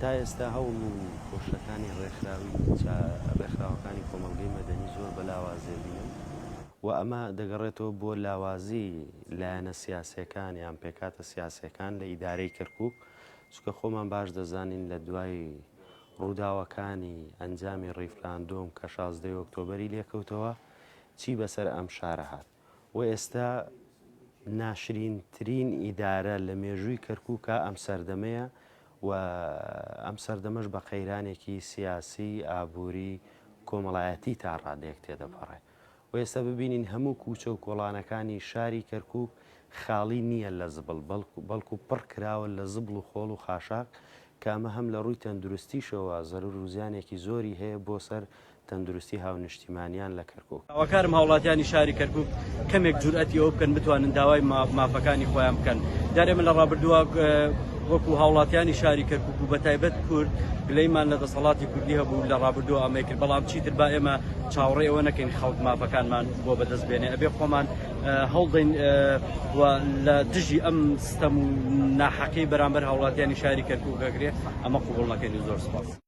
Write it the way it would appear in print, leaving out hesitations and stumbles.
تا ئێستا هەوڵ و کۆششەکانی ڕێکخراوی ڕێکخراوەکانی کۆمەڵگەی مەدەنی زۆر بە لاواز دەبینم و ئەمە دەگەڕێتەوە بۆ لاوازی لایەنە سیاسیەکان یان پێکهاتە سیاسیەکان لە ئیدارەی کەرکوک چونکە خۆمان باش دەزانین لە دوای ڕووداوەکانی ئەنجامی ڕیفراندۆم کە 16 ئۆکتۆبەری لێکەوتەوە چی بەسەر ئەم شارە هات و ئێستا ناشرینترین ئیدارە لە مێژووی کەرکوکا ئەم سەردەمەیە و ئەم سەردەمەش بە قەیرانێکی سیاسی، ئابووری، کۆمەڵایەتی تا ڕادەیەک تێدەپەڕێ و ئێستا ببینین هەموو کوچە و کۆڵانەکانی شاری کەرکوک خاڵی نییە لە زبڵ بەڵکو پڕ کراوە لە زبڵ و خۆڵ و خاشاک کە ئەمە هەم لە ڕووی تەندروستیشەوە زەرەر و زیانێکی زۆری هەیە بۆ سەر تەندروستی هاونیشتیمانیان لە کەرکوک. داواکارم هاوڵاتیانی شاری کەرکوک کەمێک جورئەتی ئەوە بکەن بتوانن داوای مافەکانی خۆیان بکەن. دیارە ئێمە لە ڕابردووە وەکو هاوڵاتیانی شاری کەرکوک و بەتایبەت کورد گلەیمان لە دەسەڵاتی کوردی هەبوو لە ڕابردووە ئەمەی کرد، بەڵام چیتر با ئێمە چاوەڕێی ئەوە نەکەین خەڵک مافەکانمان بۆ بەدەست بێنێ، ئەبێ خۆمان هەوڵدەین و لە دژی ئەم ستەم و ناحەقی بەرامبەر هاوڵاتیانی شاری کەرکوک ئەکرێ ئەمە قبوڵ نەکەین و زۆر سوپاس.